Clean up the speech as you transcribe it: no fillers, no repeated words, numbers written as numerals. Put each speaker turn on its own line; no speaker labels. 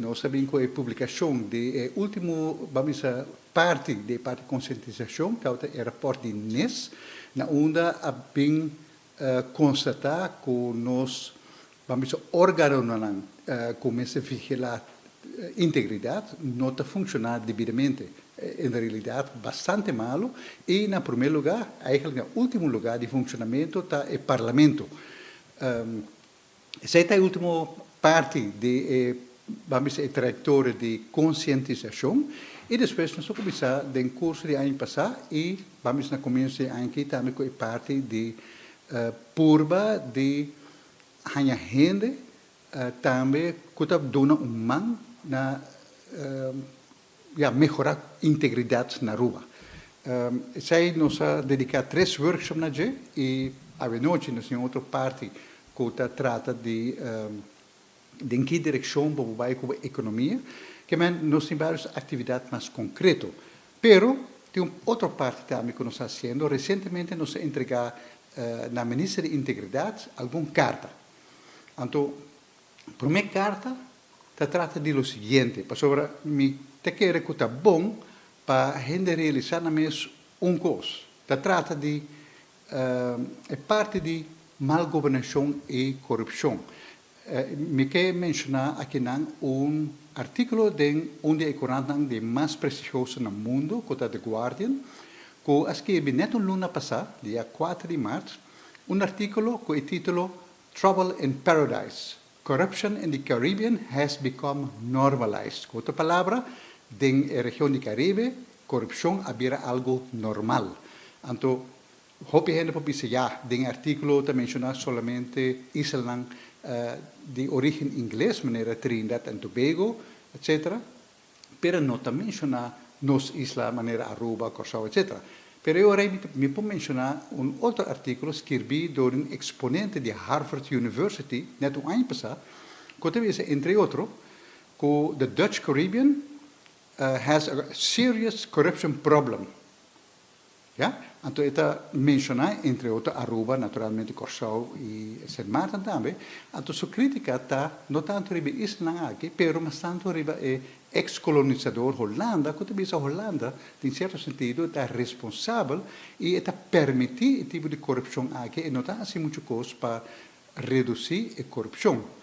Nos a bin ku e publikashon di e último, ban bisa, parti di e parti konsientisashon, ku e rapòrt di NIS, na unda a bin konstatá ku nos, ban bisa, órganonan ku mester vigilá integridat no ta funshoná debidamente. En realidat, bastante malu. I na promé lugá, eigenlijk na último lugá di funshonamentu, ta e parlamento. Esei ta e último parti di e, ban bisa, e trayektoria di konsientisashon. I despues nos a kuminsá den kurso di aña pasá i, ban bisa, na komienso di aña aki tambe ku e parti di purba di haña hende tambe ku ta duna un man na ya, mehorá integridat na Aruba. Esei nos a dediká tres workshop na dje i anochi nos tin otro parti ku ta trata di den ki direkshon bo bai ku ekonomia. Ke men nos tin vários aktividat mas konkreto. Pero tin un otro parti tambe ku nos ta hasiendo. Resientemente nos a entregá na Minister di Integridat algun karta. Anto, promé karta ta trata di lo siguiente, pasobra mi ta kere ku ta bon pa hende realisá nan mes un kos. Ta trata di e parti di mal gobernashon i korupshon. Mi ke menshoná akinan un artíkulo den un di e korantnan di mas prestigioso na mundu, ku ta The Guardian, ku a skirbi nèt un luna pasá, dia 4 di mart, un artíkulo ku e título "Trouble in Paradise: Corruption in the Caribbean has become normalized". Ku otro palabra, den e region di Karibe, korupshon a bira algu normal. Anto, hopi hende por bisa, ya, den e artíkulo ta menshoná solamente islanan di orígen ingles, manera Trinidad and Tobago, etc. Pero no ta menshoná nos isla manera Aruba, Kòrsou, etc. Pero awor mi por menshoná un otro artíkulo skirbí dor un eksponente di Harvard University, nèt un aña pasá, ku ta bisa, entre otro, ku the Dutch Caribbean has a serious corruption problem. Ja? Anto, e ta menshoná, entre otro, Aruba, naturalmente Kòrsou i Sint Maarten tambe. Anto, su krítika ta no tantu riba isla aki, pero mas tantu riba e ex-kolonisadó Hulanda, ku ta bisa Hulanda, den sierto sentido, ta responsabel i ta permití e tipo di korupshon aki i no ta hasi muchu kos pa redusí e korupshon.